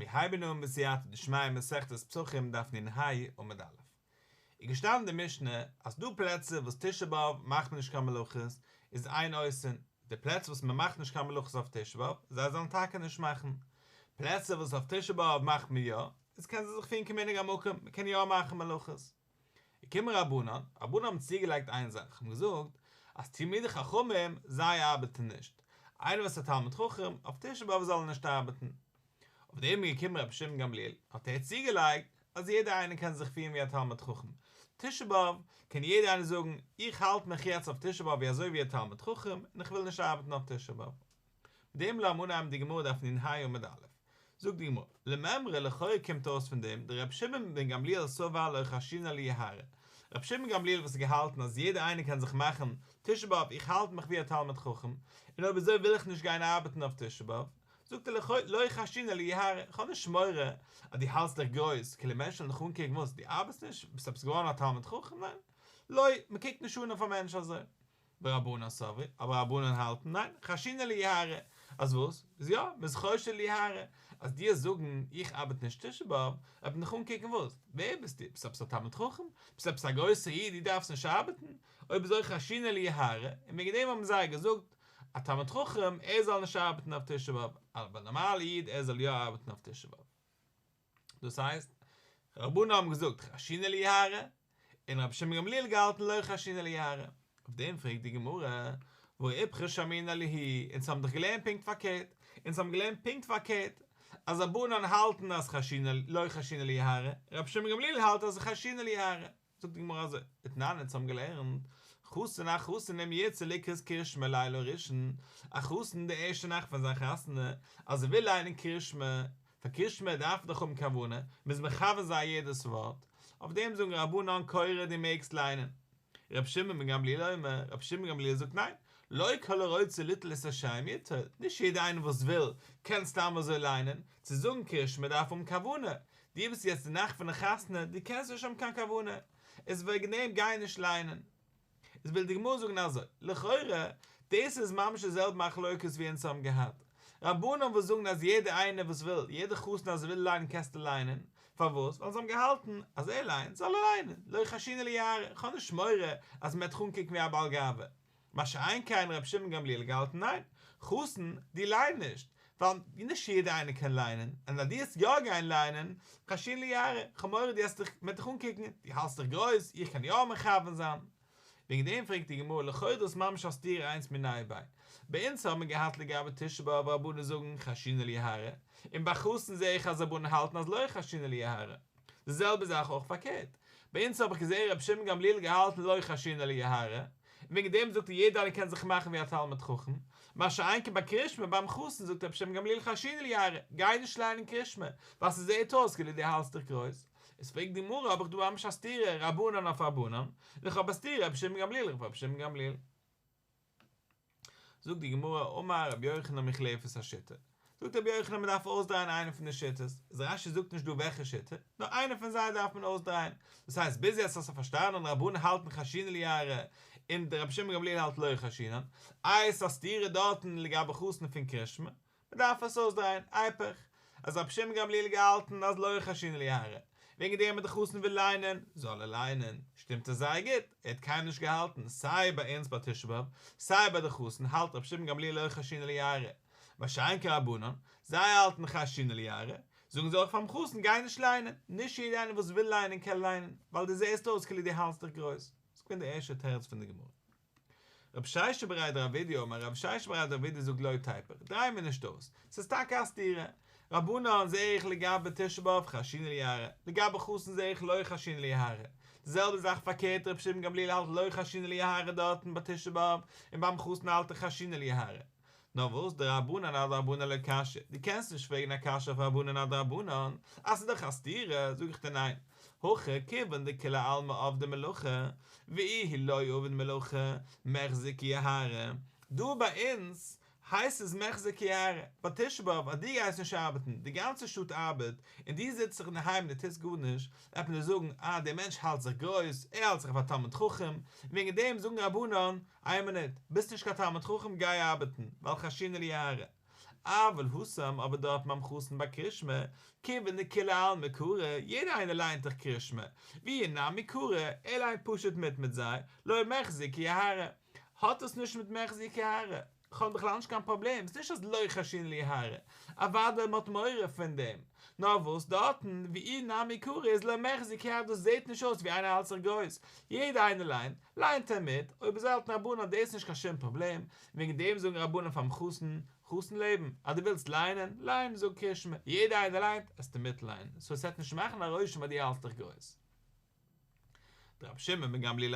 מיר הייבן אן בסייעתא דשמיא מסכת פסחים דף נ"ה עמוד א'. איז געשטאנען אין די משנה אז ס'דא פלעצער וואס תשעה באב מאכט מען נישט קיין מלאכות איז אין עושין, די פלעצער וואס מען מאכט נישט קיין מלאכות אויף תשעה באב זיי זאלן טאקע נישט מאכן, פלעצער וואס אויף תשעה באב מאכט מען יא, איז קען זיי זיך פירן כמנהג המקום, מען קען יא מאכן מלאכות. געקומען רבנן, רבנן האבן צוגעלייגט איין זאך, האבן געזאגט אז תלמידי חכמים זיי ארבעטן נישט, איינער וואס איז א תלמיד חכם אויף תשעה באב זאל ער נישט ארבעטן. אויף דעם איז געקומען רבי שמעון גמליאל, האט ער צוגעלייגט אז יעדער איינער קען זיך פירן ווי א תלמיד חכם, תשעה באב קען יעדער איינער זאגן איך האלט מיך יעצט אויף תשעה באב ווי אזוי ווי א תלמיד חכם און איך וויל נישט ארבעטן אויף תשעה באב. מיט דעם לאמיר אנהייבן די גמרא דף נ"ה עמוד א'. זאגט די גמרא, למימרא לכאורה קומט אויס פון דעם דרבי שמעון בן גמליאל סבר לא חיישינן ליוהרא, רבי שמעון גמליאל וואס האט געהאלטן אז יעדער איינער קען זיך מאכן תשעה באב איך האלט מיך ווי א תלמיד חכם און אויב אזוי וויל איך נישט גיין ארבעטן אויף תשעה באב, זאגט ער לכאו' לא חיישינן ליוהרא, איך האב נישט מורא אז דו האלטסט דיך גרויס, כאילו מענטשן וועלן דיך אנקוקן וואס דו ארבעטסט נישט, ביסט עפעס געווארן א תלמיד חכם? ניין, לא, מען קוקט נישט אן אויף א מענטש אזוי. ורבנן סברי, אבער רבנן האלטן ניין, חיישינן ליוהרא, אז וואס? איז יא, מען איז חושש ליוהרא, אז דו וועסט זאגן איך ארבעט נישט תשעה באב, וועט מען דיך אנקוקן וואס? ווער ביסטו? ביסט עפעס א תלמיד חכם? ביסט עפעס א גרויסער איד דו דארפסט נישט ארבעטן? אויב אזוי חיישינן ליוהרא, און וועגן דעם האבן זיי געזאגט א תלמיד חכם ער זאל נישט ארבעטן אויף תשעה באב, אבער א נארמאלע איד ער זאל יא ארבעטן אויף תשעה באב. דאס הייסט, רבנן האבן געזאגט חיישינן ליוהרא, און רבי שמעון גמליאל געהאלטן לא חיישינן ליוהרא. אויף דעם פרעגט די גמרא, והא איפכא שמעינן להו, אונז האבן דאך געלערנט פונקט פארקערט, אונז האבן געלערנט פונקט פארקערט, אז רבנן האלטן אז חיישינן לא חיישינן ליוהרא, רבי שמעון גמליאל האלט אז חיישינן ליוהרא. זאגט די גמרא אזוי, ותנן אונז האבן געלערנט, חתן א חתן אם ירצה לקרות קריאת שמע לילה ראשון, א חתן די ערשטע נאכט פון זיין חתונה, אז ער וויל ליינען קריאת שמע, פאר קריאת שמע דארף ער דאך האבן כוונה, מוז מכוון זיין יעדעס ווארט, אויף דעם זאגן רבנן קורא דו מעגסט ליינען. רבי שמעון בן גמליאל אומר, רבי שמעון גמליאל זאגט ניין, לא כל הרוצה ליטול את השם יטול, נישט יעדער איינער וואס וויל, קען סתם אזוי ליינען, צו זאגן קריאת שמע דארף האבן כוונה, דו ביסט יעצט די נאכט פון די חתונה, דו קענסט נישט האבן קיין כוונה, איז וועגן דעם גיי נישט ליינען. איז וויל די גמרא זאגן אזוי, לכאורה, דאס איז ממש די זעלבע מחלוקת ווי אונז האבן געהאט, רבנן וואס זאגן אז יעדער איינער וואס וויל, יעדער חתן אז ער וויל ליינען קענסטו ליינען, פארוואס? ווייל זיי האבן געהאלטן אז ער ליינט זאל ער ליינען, לא חיישינן ליוהרא, איך האב נישט מורא אז מען וועט דיך אנקוקן ווי א בעל גאווה. מה שאין כן רבי שמעון גמליאל געהאלטן ניין, חתן, דו ליין נישט, ווייל נישט יעדער איינער קען ליינען, און אז דו וועסט יא גיין ליינען, חיישינן ליוהרא, כ'האב מורא דו וועסט דיך, מ'וועט דיך אנקוקן, דו האלסט דיך גרויס, איך קען יא מכוון זיין. וועגן דעם פרעגט די גמרא לכאורה דאס ממש א סתירה איינס מיניה וביה. ביי אונז האבן מיר געהאט לגבי תשעה באב רבנן זאגן חיישינן ליוהרא, און ביי חתן זעה איך אז רבנן האלטן אז לא חיישינן ליוהרא. די זעלבע זאך אויך פארקערט. ביי אונז האב איך געזעהן רבי שמעון גמליאל געהאלטן לא חיישינן ליוהרא, און וועגן דעם זאגט ער יעדער איינער קען זיך מאכן ווי א תלמיד חכם, מה שאין כן ביי קרישמע ביים חתן זאגט רבי שמעון גמליאל חיישינן ליוהרא, גיי נישט ליינען קרישמע, ווייל ס'זעהט אויס כאילו דו האלטסט דיך גרויס. איז פרעגט די גמרא האב איך דא ממש א סתירה רבנן אויף רבנן, און איך האב א סתירה רבי שמעון גמליאל אויף רבי שמעון גמליאל. זאגט די גמרא אמר רבי יוחנן מוחלפת השיטה, זאגט רבי יוחנן מען דארף אויסדרייען איינע פון די שיטות, איז רש"י זאגט נישט דא וועלכע שיטה, נאר איינע פון זיי דארף מען אויסדרייען, דאס הייסט ביז יעצט האסטו פארשטאנען רבנן האלטן חיישינן ליוהרא און דער רבי שמעון גמליאל האלט לא חיישינן, איי איז א סתירה דארטן לגבי חתן פון קרישמע, מ'דארף עס אויסדרייען, איפוך, אז רבי שמעון גמליאל געהאלטן אז לא חיישינן ליוהרא, וועגן דעם אז די חתן וויל ליינען, זאל ער ליינען, שטימט עס זייער גוט, ער האט קיינמאל נישט געהאלטן, סיי ביי אונז ביי תשעה באב, סיי ביי די חתן האלט רבי שמעון גמליאל לא חיישינן ליוהרא, מה שאין כן רבנן, זיי האלטן חיישינן ליוהרא, זאגן זיי אויך פאר'ן חתן גיי נישט ליינען, נישט יעדער איינער וואס וויל ליינען קען ליינען, ווייל דו זעסט אויס כאילו דו האלטסט דיך גרויס. דאס איז געווען די ערשטע תירוץ פון די גמרא. רב ששת בריה דרב אידי אמר רב ששת בריה דרב אידי זאגט לא תיפוך, דריי מיר נישט אויס, ס'איז טאקע א סתירה, רבנן זעה איך לגבי תשעה באב חיישינן ליוהרא, לגבי חתן זעה איך לא חיישינן ליוהרא, די זעלבע זאך פארקערט רבי שמעון גמליאל האלט לא חיישינן ליוהרא דארטן ביי תשעה באב, און ביים חתן האלט ער חיישינן ליוהרא. נאר וואס דרבנן אדרבנן לא קשיא, דו קענסט נישט פרעגן א קשיא אויף רבנן אדרבנן, אז ס'איז דאך א סתירה, זאג איך דיר ניין, הכא כיוון דכולי עלמא עבדי מלאכה, ואיהו לא עביד מלאכה, מיחזי כיוהרא, דא ביי אונז הייסט עס מיחזי כיוהרא, ביי תשעה באב אז דו גייסט נישט ארבעטן, די גאנצע שטאט ארבעט, און דו זיצט זיך אינדערהיים און דו טוסט גארנישט, וועט מען דיר זאגן, אה דער מענטש האלט זיך גרויס, ער האלט זיך פאר א תלמיד חכם, און וועגן דעם זאגן רבנן, איין מינוט, ביסט נישט קיין תלמיד חכם גיי ארבעטן, ווייל חיישינן ליוהרא. אבל התם אבער דארט ביים חתן ביי קרישמע, כיוון דכולי עלמא קרי, יעדער איינער ליינט דאך קרישמע, ואיהו נמי קרי, ער ליינט פשוט מיט מיט זיי, לא מיחזי כיוהרא, האט עס נישט מיט מיחזי כיוהרא, כ'האב בכלל נישט קיין פראבלעם, ס'נישט אז לא חיישינן ליוהרא, אוודאי מ'האט מורא פון דעם, נאר וואס דארטן ואיהו נמי קרי איז לא מיחזי כיוהרא דאס זעט נישט אויס ווי איינער האלט זיך גרויס, יעדער איינער ליינט, ליינט ער מיט, אויב אזוי האלטן רבנן אז דאס איז נישט קיין שום פראבלעם, וועגן דעם זאגן רבנן פאר'ן חתן, חתן לעבן, אז דו ווילסט ליינען, ליין, זאג קרישמע, יעדער איינער ליינט, עסטו מיטליינען, סאו עס וועט נישט מאכן א רושם אז דו האלטסט דיך גרויס. דרבי שמעון בן גמליאל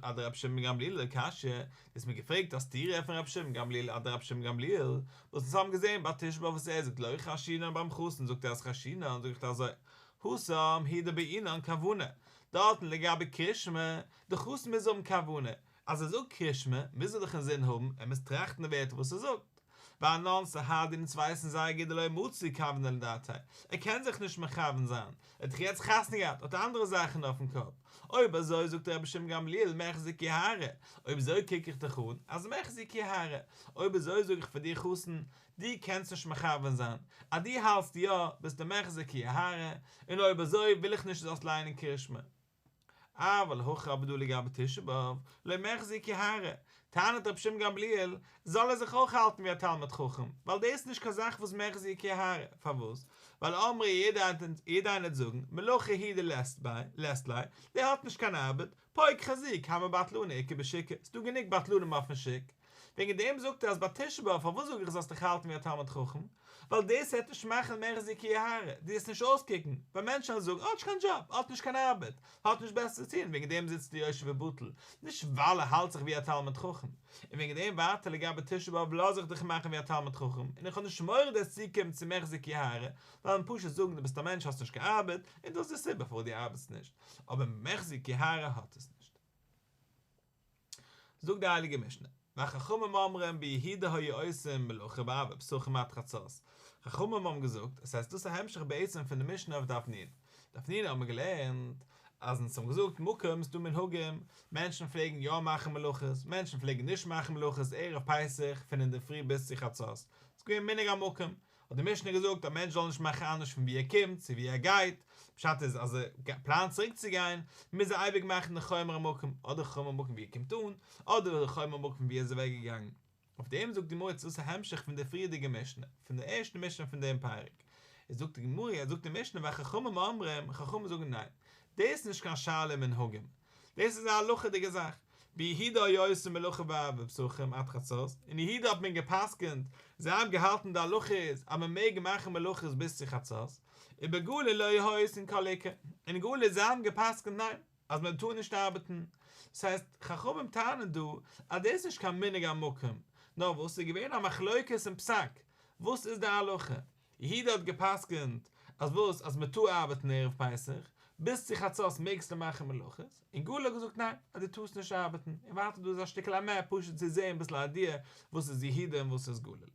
אדרבי שמעון בן גמליאל לא קשיא, דו האסט מיר געפרעגט א סתירה פון רבי שמעון גמליאל אדרבי שמעון גמליאל, וואס אונז האבן געזען ביי תשעה באב וואס ער זאגט לא חיישינן ביים חתן זאגט ער אז חיישינן זאג איך דיר אזוי, התם הוא דבעינן כוונה, דארטן לגבי קרישמע, די חתן מוז האבן כוונה, אז ער זאגט קרישמע מוז ער דאך אינזין האבן, ער מוז טראכטן די ווערטער וואס ער זאגט. ואנן סהדי אונז ווייסן זייער גוט דלא מצי כוונה לדעתיה, ער קען זיך נישט מכוון זיין, ער האט דאך יעצט חתונה געהאט, האט אנדערע זאכן אויפן קאפ, אויב אזוי זאגט רבי שמעון גמליאל מיחזי כיוהרא, אויב אזוי קוק איך דיך אן אז מיחזי כיוהרא, אויב אזוי זאג איך פאר דיר חתן, דו קענסט נישט מכוון זיין, אז דו האלטסט יא, ביסטו מיחזי כיוהרא, און אויב אזוי וויל איך נישט דו זאלסט לייענען קרישמע. אבל הכא אבער דא לגבי תשעה באב, לא מיחזי כיוהרא, טענה'ט רבי שמעון גמליאל, זאל ער זיך אויך האלטן ווי א תלמיד חכם, ווייל דאס איז נישט קיין זאך וואס מיחזי כיוהרא, פארוואס? ווייל אמרי יעדער איינער וועט זאגן, מלאכה הוא דלית ביה, לית ליה, דער האט נישט קיין ארבעט, פוק חזי כמה בטלני איכא בשוקא, ס'דא גענוג בטלנים אויפן שוק, וועגן דעם זאגט ער אז ביי תשעה באב פארוואס זאג איך זאלסט דיך האלטן ווי א תלמיד חכם? ווייל דאס וועט נישט מאכן מיחזי כיוהרא, דו וועסט נישט אויסקוקן, ווייל מענטשן וועלן זאגן, האט נישט קיין דזשאב, האט נישט קיין ארבעט, האט נישט בעסער צו טון, וועגן דעם זיצט ער יושב ובטל, נישט ווייל ער האלט זיך ווי א תלמיד חכם. און וועגן דעם ווייטער לגבי תשעה באב לאז איך דיך מאכן ווי א תלמיד חכם, און איך האב נישט מורא דו וועסט צוקומען צו מיחזי כיוהרא, ווייל מען פשוט זאגן דו ביסט א מענטש האסט נישט קיין ארבעט, און דאס איז די סיבה פארוואס דו ארבעטסט נישט, אבער מיחזי כיוהרא האט עס נישט. זאגט די הייליגע משנה, והחכמים אומרים ביהודה היו עושים מלאכה בערבי פסחים עד חצות, חכמים האבן געזאגט, עס הייסט דאס איז א המשך בעצם פון די משנה אויף דף נ', דף נ' האבן מיר געלערנט אז אונז האבן געזאגט מקום ס'דא מנהגים, מענטשן פלעגן יא מאכן מלאכות, מענטשן פלעגן נישט מאכן מלאכות ערב פסח פון אינדערפרי ביז צו חצות, ס'איז געווען מנהג המקום, האט די משנה געזאגט א מענטש זאל נישט מאכן אנדערש פון ווי ער קומט צו ווי ער גייט, פשט איז אז ער פלאנט צוריק צו גיין, מוז ער אייביג מאכן די חומר המקום, אדער חומר המקום ווי ער קומט אן, אדער די חומר המקום ווי ער איז אוועק געגאנגען. אויף דעם זאגט די גמרא דאס איז א המשך פון די פריערדיגע משנה, פון די ערשטע משנה פון דעם פרק. איז זאגט די גמרא, זאגט די משנה והחכמים אומרים, חכמים זאגן ניין, דאס איז נישט קיין שאלה אין מנהגים, דאס איז א הלכה'דיגע זאך, ביהודה היו עושים מלאכה בערבי פסחים עד חצות, אין יהודה האט מען גע'פסק'נט, זיי האבן געהאלטן די הלכה איז אז מען מעג מאכן מלאכות ביז צו חצות, ובגליל לא היו עושים כל עיקר, אין גליל זיי האבן גע'פסק'נט ניין, אז מען טאר נישט ארבעטן, דאס הייסט חכמים טענה'ן דא אז דאס איז נישט קיין מנהג המקום, נאר וואס ס'איז געווען א מחלוקת אין פסק, וואס איז די הלכה, יהודה האט גע'פסק'נט אז וואס אז מען טאר ארבעטן ערב פסח, ביז צו חצות מעגסטו מאכן מלאכות, און גליל האט געזאגט ניין אז דו טארסט נישט ארבעטן, און ווייטער דא איז א שטיקל א מעפ פשוט צו זעהן אביסל א איידיע וואס איז יהודה און וואס איז גליל.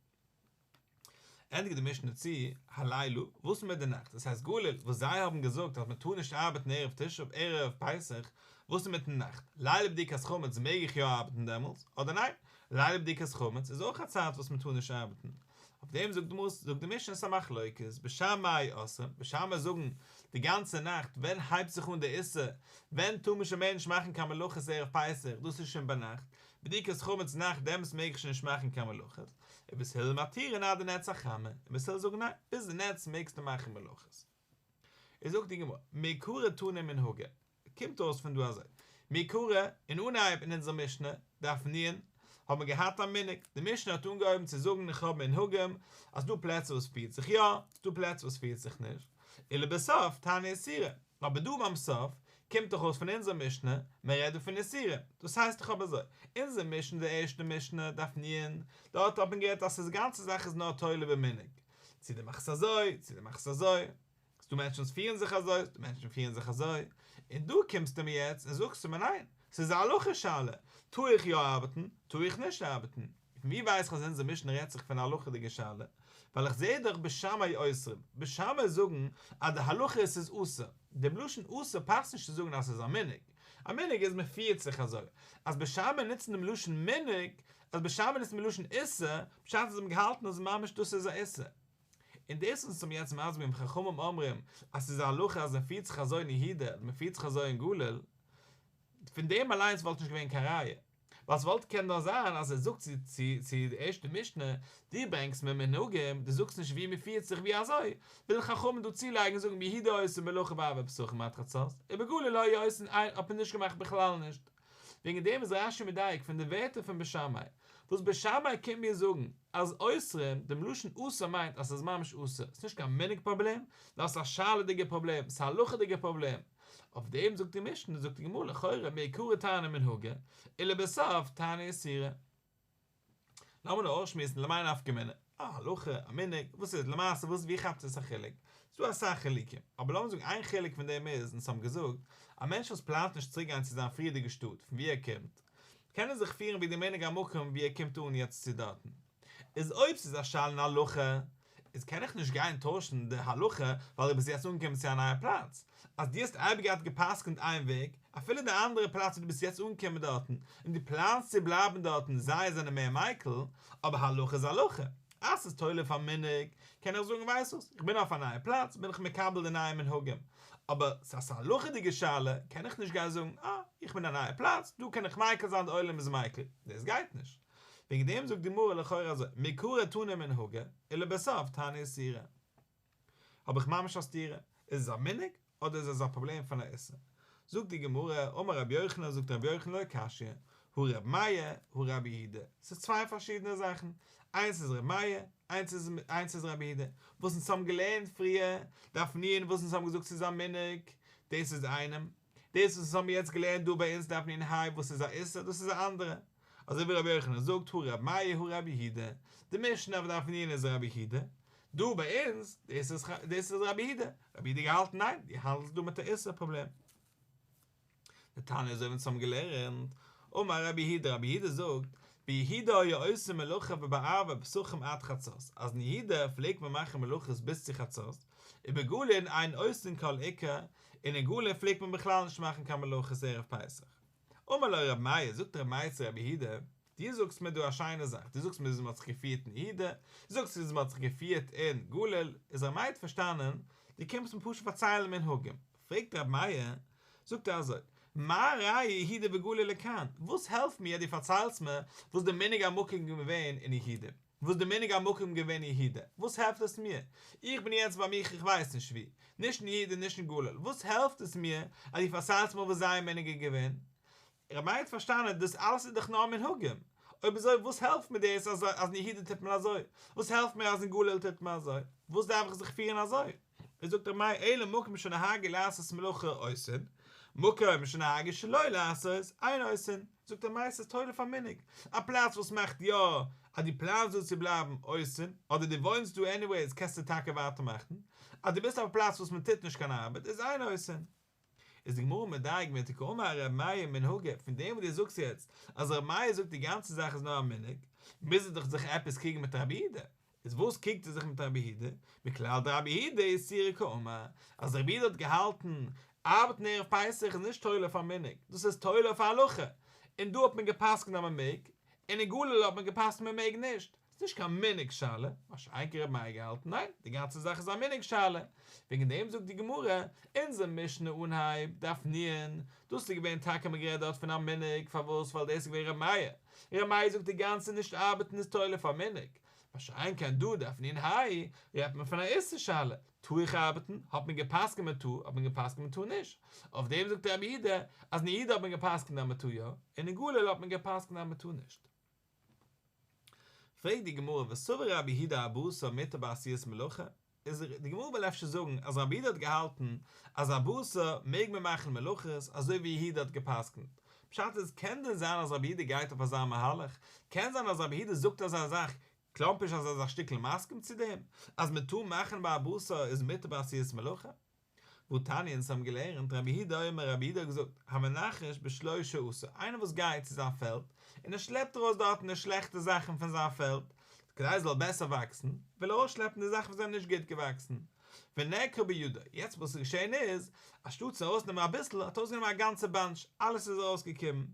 ענדיגט די משנה צו, הלילה, וואס איז מיט די נאכט, דאס הייסט גליל וואס זיי האבן געזאגט אז מען טאר נישט ארבעטן ערב תשעה ערב פסח, וואס איז מיטן נאכט, ליל בדיקת חמץ מעג איך יא ארבעטן דעמאלטס, אדער ניין, ליל בדיקת חמץ איז אויך א צייט וואס מען טאר נישט ארבעטן, אויף דעם זאגט די זאגט די משנה ס'א מחלוקת, בית שמאי אוסרים, בית שמאי זאגן די גאנצע נאכט, ווען הייבט זיך אן די איסור, ווען טאר מען שוין מער נישט מאכן קיין מלאכות ערב פסח, דאס איז שוין ביינאכט, בדיקת חמץ נאכט דעמאלטס מעג איך שוין נישט מאכן קיין מלאכות, ובית הלל מתירין עד הנץ החמה, און בית הלל זאגן ניין, ביז די נץ מעגסטו מאכן מלאכות. איז זאגט די גמרא, מעיקרא תנא מנהגא, קומט אויס פון דא אזוי, מעיקרא, אין אנהייב אין אונזער משנה, דף נ', האט מען געהאט א מנהג, די משנה האט אנגעהויבן צו זאגן איך האב מנהגים, אז ס'דא פלעצער וואס פירט זיך יא, ס'דא פלעצער וואס פירט זיך נישט, ולבסוף תניא איסורא, אבער דא ביים סוף, קומט דאך אויס פון אונזער משנה, מען רעדט דא פון איסורים, דאס הייסט איך האב אזוי, אונזער משנה די ערשטע משנה, דף נ', דארט האט מען גערעדט אז ס'איז גאנצע זאך איז נאר תולה במנהג, צו דו מאכסט אזוי, צו דו מאכסט אזוי. ס'דא מענטשן וואס פירן זיך אזוי, ס'דא מענטשן וואס פירן זיך אזוי, און דא קומסטו מיר יעצט און זאגסטו מיר ניין, ס'איז א הלכה שאלה, טאר איך יא ארבעטן, טאר איך נישט ארבעטן? פון ווי ווייס איך אז אונזער משנה רעדט זיך פון א הלכה'דיגע שאלה? ווייל איך זעה דאך בית שמאי אוסרים, בית שמאי זאגן אז די הלכה איז ס'איז אסור, דעם לשון אסור פאסט נישט צו זאגן אז ס'איז א מנהג, א מנהג איז מען פירט זיך אזוי. אז בית שמאי נוצן דעם לשון מנהג, אז בית שמאי נוצן דעם לשון איסור, פשט איז זיי האבן געהאלטן אז ממש דאס איז א איסור. און דאס וואס אונז האבן יעצט מסביר געווען חכמים אומרים אז ס'איז א הלכה אז מען פירט זיך אזוי אין יהודה אדער מען פירט זיך אזוי אין גליל, פון דעם אליינס וואלט נישט געווען קיין ראיה. ווייל ס'וואלט קען דאך זיין אז ער זאגט צו צו צו די ערשטע משנה, דו ברענגסט מיר מנהגים, דו זאגסט נישט ווי מ'פירט זיך ווי אזוי, ווילן חכמים דא צולייגן און זאגן ביהודה עושין מלאכה בערבי פסחים עד חצות, ובגליל היו עושין אין האט מען נישט געמאכט בכלל נישט. וועגן דעם איז רש"י מדייק פון די ווערטער פון בית שמאי, וואס בית שמאי קומט מיר זאגן אז אוסרים, דעם לשון אסור מיינט אז ס'איז ממש אסור, ס'איז נישט קיין מנהג פראבלעם, נאר ס'איז א שאלה'דיגע פראבלעם, ס'איז א הלכה'דיגע פראבלעם. אויף דעם זאגט די משנה, זאגט די גמרא לכאורה מעיקרא תניא מנהגא, ולבסוף תניא איסורא. לאמיר נאר אויסשמועסן למאי נפקא מינה, א הלכה, א מנהג, וואס איז למעשה וואס ווי כאפט עס א חילוק? ס'דא אסאך חילוקים, אבער לאמיר זאגן איין חילוק פון דעם איז, אונז האבן געזאגט, א מענטש וואס פלאנט נישט צוריק גיין צו זיין פריערדיגע שטאט פון ווי ער קומט, קען ער זיך פירן ווי די מנהג המקום ווי ער קומט אן יעצט צו דארטן. איז אויב ס'איז א שאלה אין הלכה, איז קען איך נישט גיין טוישן די הלכה ווייל דו ביסט יעצט אנגעקומען צו א נייע פלאץ. אז דו האסט אייביג געהאט גע'פסק'נט איין וועג, אפילו די אנדערע פלאץ וואו דו ביסט יעצט אנגעקומען דארטן, און דו פלאנסט צו בלייבן דארטן, זיי זענען מער מיקל, אבער הלכה איז הלכה. אז ס'איז תולה אויף א מנהג, קען איך זאגן ווייסט וואס, איך בין אויף א נייע פלאץ, בין איך מקבל די נייע מנהגים. אבער ס'איז א הלכה'דיגע שאלה, קען איך נישט גיין זאגן, אה, איך בין א נייע פלאץ, דא קען איך מיקל זיין, די עולם איז מיקל. דאס גייט נישט. וועגן דעם זאגט די גמרא לכאורה אזוי, מעיקרא תנא מנהגא, ולבסוף תניא איסורא. האב איך ממש א סתירה, איז עס א מנהג אדער איז עס א פראבלעם פון א איסור? זאגט די גמרא, אמר רבי יוחנן, זאגט רבי יוחנן לא קשיא, הא רבי מאיר, הא רבי יהודה, ס'איז צוויי פארשידענע זאכן, איינס איז רבי מאיר, איינס איז איינס איז רבי יהודה, וואס אונז האבן געלערנט פריער, דף נ' וואס אונז האבן געזאגט ס'איז א מנהג, דאס איז איינעם, דאס וואס אונז האבן יעצט געלערנט דא ביי אונז דף נ"ה וואס איז א איסור, דאס איז א אנדערע. אזוי ווי רבי יוחנן זאגט הא רבי מאיר הא רבי יהודה, די משנה אויף דף נ' איז רבי יהודה, דא ביי אונז, דאס איז דאס איז רבי יהודה, רבי יהודה געהאלטן ניין, דו האנדלסט דא מיט א איסור פראבלעם. דתניא אזוי ווי אונז האבן געלערנט, אמר רבי יהודה, רבי יהודה זאגט, ביהודה היו עושין מלאכה בערבי פסחים עד חצות, אז אין יהודה פלעגט מען מאכן מלאכות ביז צו חצות, ובגליל אין עושין כל עיקר, און אין גליל פלעגט מען בכלל נישט מאכן קיין מלאכות ערב פסח. אמר לו רבי מאיר, זאגט רבי מאיר צו רבי יהודה, דו זאגסט מיר דא א שיינע זאך, דו זאגסט מיר וויאזוי מ'האט זיך געפירט אין יהודה, דו זאגסט וויאזוי מ'האט זיך געפירט אין גליל, איז רבי מאיר האט פארשטאנען, דו קומסט מיר פשוט פארציילן מנהגים. פרעגט רבי מאיר, זאגט ער אזוי, מה ראיה יהודה וגליל לכאן, וואס העלפט מיר אז דו פארציילסט מיר וואס די מנהג המקום איז געווען אין יהודה, וואס די מנהג המקום געווען אין יהודה, וואס העלפט עס מיר? איך בין יעצט ביי מיך איך ווייס נישט וואו, נישט אין יהודה נישט אין גליל, וואס העלפט עס מיר אז דו פארציילסט מיר וואס זייער מנהג איז געווען? ר' מאיר האט פארשטאנען דאס אלעס איז דאך נאר מנהגים, אויב אזוי וואס העלפט מיר דאס אז אז אין יהודה טוט מען אזוי, וואס העלפט מיר אז אין גליל טוט מען אזוי, וואס דארף איך זיך פירן אזוי? איז זאגט ר' מאיר אלא מקום שנהגו לעשות מלאכה עושין, מקום שנהגו שלא לעשות אין עושין, זאגט ר' מאיר ס'איז תולה אויף א מנהג, א פלאץ וואס מאכט יא אז דו פלאנסט דא צו בלייבן עושין, אדער דו וואוינסט דא עניוועיס קענסטו טאקע ווייטער מאכן, אז דו ביסט אויף א פלאץ וואס מען טוט נישט קיין ארבעט איז אין עושין. איז די גמרא מדייק מדקאמר ר' מאיר מנהגא, פון דעם וואס דו זאגסט יעצט אז ר' מאיר זאגט די גאנצע זאך איז נאר א מנהג, מוז ער דאך זיך עפעס קריגן מיט רבי יהודה, איז וואס קריגט ער זיך מיט רבי יהודה? מכלל דרבי יהודה איסורא קאמר, אז רבי יהודה האט געהאלטן, ארבעטן ערב פסח איז נישט תולה אויף א מנהג, דאס איז תולה אויף א הלכה, און דא האט מען גע'פסק'נט אז מען מעג, און אין גליל האט מען גע'פסק'נט מען מעג נישט, ס'איז נישט קיין מנהג שאלה, מה שאין כן רבי מאיר געהאלטן ניין, די גאנצע זאך איז א מנהג שאלה, וועגן דעם זאגט די גמרא, אונזער משנה אנהייב דף נ', דאס איז געווען טאקע מען גערעדט דארט פון א מנהג, פארוואס ווייל דאס איז געווען רבי מאיר, רבי מאיר זאגט די גאנצע נישט ארבעטן איז תולה אויף א מנהג, מה שאין כן דא דף נ"ה, רעדט מען פון א איסור שאלה, טאר איך ארבעטן? האט מען גע'פסק'נט מען טאר, האט מען גע'פסק'נט מען טאר נישט. אויף דעם זאגט רבי יהודה, אז אין יהודה האט מען גע'פסק'נט אז מען טאר יא, און אין גליל האט מען גע'פסק'נט אז מען טאר נישט. פרעגט די גמרא וסבר רבי יהודה ארבעה עשר מותר בעשיית מלאכה? איז די גמרא וויל אפשר זאגן אז רבי יהודה האט געהאלטן אז ארבעה עשר מעג מען מאכן מלאכות אזוי ווי יהודה האט גע'פסק'נט, פשט איז קען דען זיין אז רבי יהודה גייט אויף אזא מהלך? קען זיין אז רבי יהודה זאגט אזא זאך קלאמפיש אז ער איז א שטיקל מסכים צו דעם אז מען טאר מאכן ביי ארבעה עשר איז מותר בעשיית מלאכה? והתניא אונז האבן געלערנט רבי יהודה אומר רבי יהודה האט געזאגט המנכש בשלשה עשר איינער וואס גייט צו זיין פעלד און ער שלעפט ארויס דארטן די שלעכטע זאכן פון זיין פעלד כדי עס זאל בעסער וואקסן וויל ער ארויסשלעפן די זאכן וואס זענען נישט גוט געוואקסן. ונעקרה בידו, יעצט וואס איז געשען איז, אנשטאט צו ארויסנעמען אביסל, האט ער ארויסגענומען א גאנצע באנטש, אלעס איז ארויסגעקומען.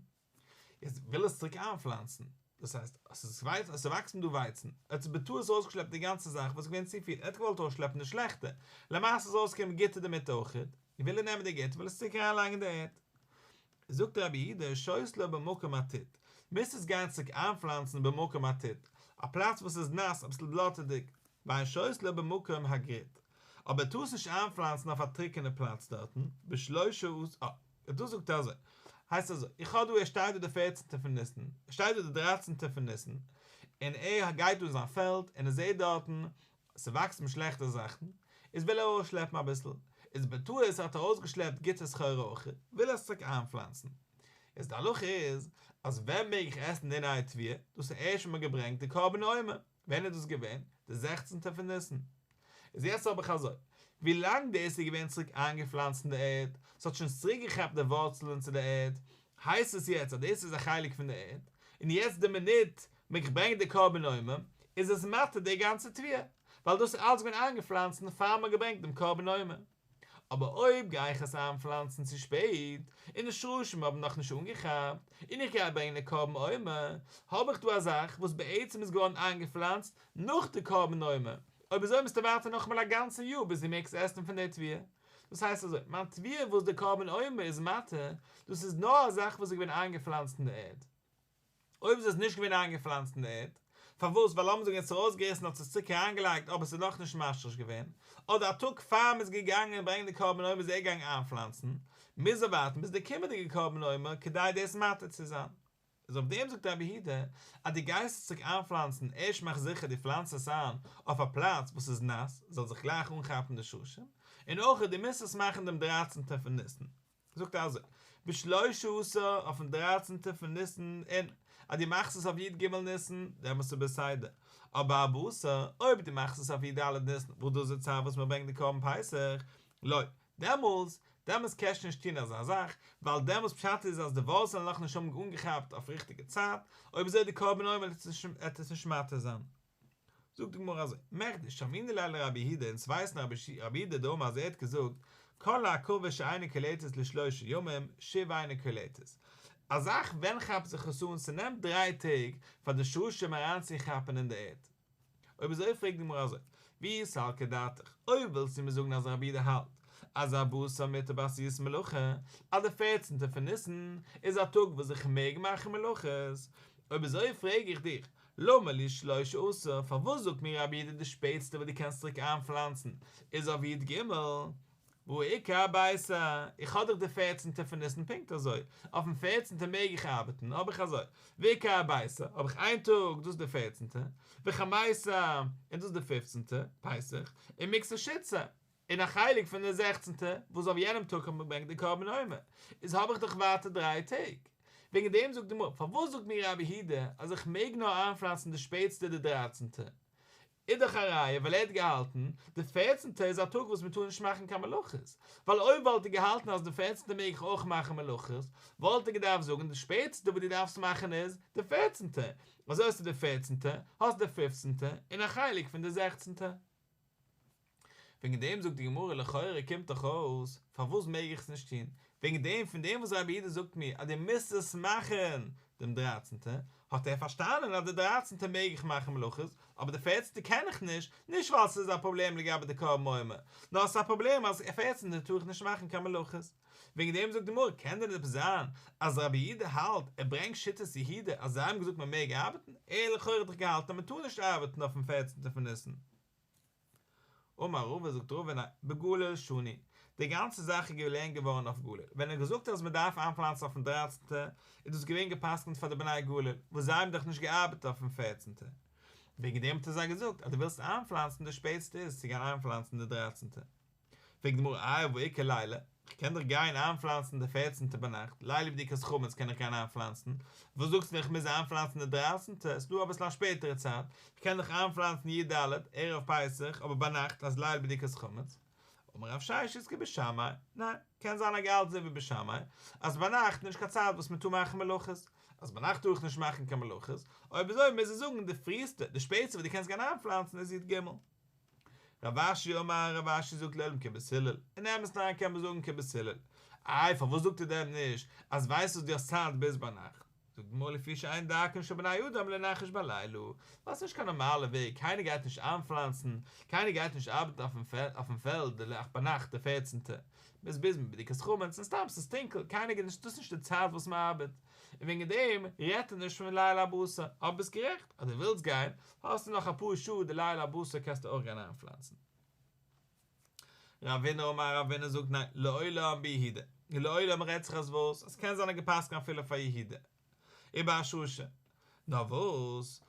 יעצט וויל ער עס צוריק איינפלאנצן, דאס הייסט אז עס ווייץ אז ס'וואקסן דא ווייצן, ער האט עס בטעות ארויסגעשלעפט די גאנצע זאך וואס איז געווען צופיל, ער האט געוואלט ארויסשלעפן די שלעכטע, למעשה איז ארויסגעקומען גוטע דערמיט אויכעט, וויל ער נעמען די גוטע וויל עס צוריק אריינלייגן אין די ערד. זאגט רבי יהודה שותלה במקום אטיט, מוזט עס גיין צוריק איינפלאנצן במקום אטיט, א פלאץ וואס איז נאס אביסל בלאטעדיג, ואין שותלה במקום הגריד, אבער טארסט נישט איינפלאנצן אויף א טרוקענע פלאץ דארטן, בשלושה עשר, דאס זאגט ער אזוי, הייסט אזוי, איך האב דא ער שטייט דא די פערצנטע פון ניסן, ער שטייט דא די דרייצנטע פון ניסן, און ער גייט דא אין זיין פעלד און ער זעט דארטן ס'וואקסט אים שלעכטע זאכן, איז וויל ער ארויסשלעפן אביסל, איז בטעות האט ער ארויסגעשלעפט גוטע סחורה אויך, וויל ער עס צוריק איינפלאנצן. איז די הלכה איז, אז ווען מעג איך עסן די נייע תבואה, דאס איז ערשט ווען מ'האט געברענגט די קרבן עומר, ווען איז דאס געווען? די זעכצנטע פון ניסן. איז יעצט האב איך אזוי, ווי לאנג דאס איז געווען צוריק איינגעפלאנצט אין די ערד, ס'האט שוין צוריק געכאפט די ווארצלען צו די ערד, הייסט עס יעצט אז דאס איז א חלק פון די ערד, און יעצט די מינוט מעג איך ברענגען די קרבן עומר, איז עס מתיר די גאנצע תבואה, ווייל דאס איז אלץ געווען איינגעפלאנצן פאר מ'האט געברענגט דעם קרבן עומר. אבער אויב גיי איך עס איינפלאנצן צו שפעט, און די שרשים האבן נאכנישט אנגעכאפט, און איך גיי ברענגען די קרבן עומר, האב איך דא א זאך וואס בעצם איז געווארן איינגעפלאנצט נאך די קרבן עומר, אויב אזוי מוזטו ווארטן נאכאמאל א גאנצע יאר ביז דו מעגסט עסן פון די תבואה. דאס הייסט אזוי, מיין תבואה וואס די קרבן עומר איז מתיר, דאס איז נאר א זאך וואס איז געווען איינגעפלאנצט אין די ערד. אויב איז עס נישט געווען איינגעפלאנצט אין די ערד, פארוואס? ווייל לאמיר זאגן ער האט עס ארויסגעריסן האט עס צוריק אריינגעלייגט אבער עס איז נאכנישט משריש געווען, אדער א טאג פאר מען איז געגאנגען ברענגען די קרבן עומר איז ער געגאנגען איינפלאנצן, מוז ער ווארטן ביז די קומענדיגע קרבן עומר כדי דאס מתיר צו זיין. איז אויף דעם זאגט רבי יהודה אז דו גייסט עס צוריק איינפלאנצן ערשט מאך זיכער דו פלאנצט עס איין אויף א פלאץ וואס איז נאס זאל זיך גלייך אנכאפן די שרשים, און אויך דו מוזט עס מאכן דעם דרייצנטע פון ניסן. זאגט ער אזוי, בשלושה עשר אויפן דרייצענטע פון ניסן אין, אז דו מאכסט עס אויף י ג ניסן, דעמאלסט איז בסדר, אבער ארבעה עשר, אויב דו מאכסט עס אויף י ד ניסן, וואס דאס איז די צייט וואס מען ברענגט די קרבן פסח, לא, דעמאלס, דעמאלס קענסטו נישט טון אזא זאך, ווייל דעמאלס פשט איז אז די ווארצלען נאכנישט האבן אנגעכאפט אויף ריכטיגע צייט, אויב אזוי די קרבן עומר וועט עס נישט מתיר זיין. זאגט די גמרא אזוי, מכדי שמעינן ליה לרבי יהודה אונז ווייסן רבי יהודה דאמר אז ער האט געזאגט כל העכבה שאינה קולטת לשלושה ימים שוב אינה קולטת, א זאך ווען כאפט זיך עס אן ס'נעמט דריי טעג פאר די שרשים אריינצוכאפן אין די ערד, אויב אזוי פרעגט די גמרא אזוי, ואי סלקא דעתך, אויב ווילסטו מיר זאגן אז רבי יהודה האלט אז ארבעה עשר מותר בעשיית מלאכה, אז די פערצנטע פון ניסן איז א טאג וואס איך מעג מאכן מלאכות, אויב אזוי פרעג איך דיך, למה לי שלשה עשר, פארוואס זאגט מיר רבי יהודה די שפעטסטע וואס דו קענסט צוריק איינפלאנצן איז אויף י ג? והא איכא ארבעיסר, איך האב דאך די פערצנטע פון ניסן פונקט אזוי, אויפן פערצנטע מעג איך ארבעטן, האב איך אזוי, ואיכא ארבעיסר, האב איך איין טאג, דאס איז די פערצנטע, וחמיסר, און דאס איז די פופצנטע, פסח, ומקצת שיתסר, און א חלק פון די זעכצנטע, וואס אויף יענעם טאג האט מען געברענגט די קרבן עומר, איז האב איך דאך ווייטער דריי טעג. וועגן דעם זאגט די גמרא, פארוואס זאגט מיר רבי יהודה אז איך מעג נאר איינפלאנצן די שפעטסטע די דרייצנטע? איז דאך א ראיה ווייל ער האט געהאלטן די פערצנטע איז א טאג וואס מען טאר נישט מאכן קיין מלאכות, ווייל אויב וואלט ער געהאלטן אז די פערצנטע מעג איך אויך מאכן מלאכות, וואלט ער געדארפט זאגן די שפעטסטע וואס דו דארפסט מאכן איז די פערצנטע, אזוי האסטו די פערצנטע, האסט די פופצנטע, און א חלק פון די זעכצנטע. וועגן דעם זאגט די גמרא לכאורה קומט דאך אויס פארוואס מעג איך עס נישט טון, וועגן דעם פון דעם וואס רבי יהודה זאגט מיר אז דו מוזט עס מאכן דעם דרייצנטע, האט ער פארשטאנען אז די דרייצנטע מעג איך מאכן מלאכות, אבער די פערצנטע קען איך נישט, נישט ווייל ס'איז א פראבלעם לגבי די קרבן עומר, נאר ס'איז א פראבלעם אז פערצנטע טאר איך נישט מאכן קיין מלאכות. וועגן דעם זאגט די גמרא קען דען עפעס זיין אז רבי יהודה האלט ער ברענגט שיטת יהודה אז זיי האבן געזאגט מען מעג ארבעטן, ער לכאורה האט דאך געהאלטן אז מען טאר נישט ארבעטן אויפן פערצנטע פון ניסן. אמר רבא זאגט רבא ניין, בגליל שנו, די גאנצע זאך איז געלערנט געווארן אויף גליל, ווען ער האט געזאגט אז מען דארף איינפלאנצן אויפן דרייצנטע, איז דאס געווען גע'פסק'נט פאר די בני גליל, וואס זיי האבן דאך נישט געארבעט אויפן פערצנטע, וועגן דעם האט ער זיי געזאגט אז דו ווילסט איינפלאנצן די שפעטסטע איז צו גיין איינפלאנצן די דרייצנטע. פרעגט די גמרא איי והא איכא לילה, איך קען דאך גיין איינפלאנצן די פערצנטע ביינאכט, ליל בדיקת חמץ קען איך גיין איינפלאנצן, וואס זאגסטו מיר איך מוז איינפלאנצן די דרייצנטע, עס איז דא אביסל א שפעטערע צייט, איך קען דאך איינפלאנצן י ד, ערב פסח, אבער ביינאכט אז ליל בדיקת חמץ. אמר רב ששת כבית שמאי, ניין, קען זיין ער האט געהאלטן אזוי ווי בית שמאי, אז ביינאכט איז נישט קיין צייט וואס מען טאר מאכן מלאכות, אז ביינאכט טאר איך נישט מאכן קיין מלאכות, אויב אזוי מוז ער זאגן די פריסטע, די שפעטסטע וואס דו קענסט גיין איינפלאנצן איז י ג. רב אשי אמר, רב אשי זאגט לעולם כבית הלל, אין אמת'ן אריין קען מען זאגן כבית הלל. איי פארוואס זאגט ער דען נישט אז ווייסט וואס דו האסט צייט ביז ביינאכט? זאגט די גמרא לפי שאין דרכן של בני אדם לנחש בלילה, ווייל ס'איז נישט קיין נארמאלע וועג, קיינער גייט נישט איינפלאנצן, קיינער גייט נישט ארבעטן אויפן פעלד ביינאכט די פערצנטע, מ'איז ביזי מיט בדיקת חמץ און סתם ס'איז טונקל, קיינער גייט נישט, דאס איז נישט די צייט וואס מ'ארבעט, און וועגן דעם רעדט ער נישט פון ליל ארבעה עשר, אבער ביסט גערעכט, אז דו ווילסט גיין, האסטו נאך אפאר שעה די ליל ארבעה עשר קענסטו אויך גיין איינפלאנצן. רבינא אמר רבינא זאגט ניין, לעולם ביהודה, לעולם רעדט זיך אז וואס, עס קען זיין ער האט געפסקנט אפילו פאר יהודה. ובאשרשא. נאר וואס,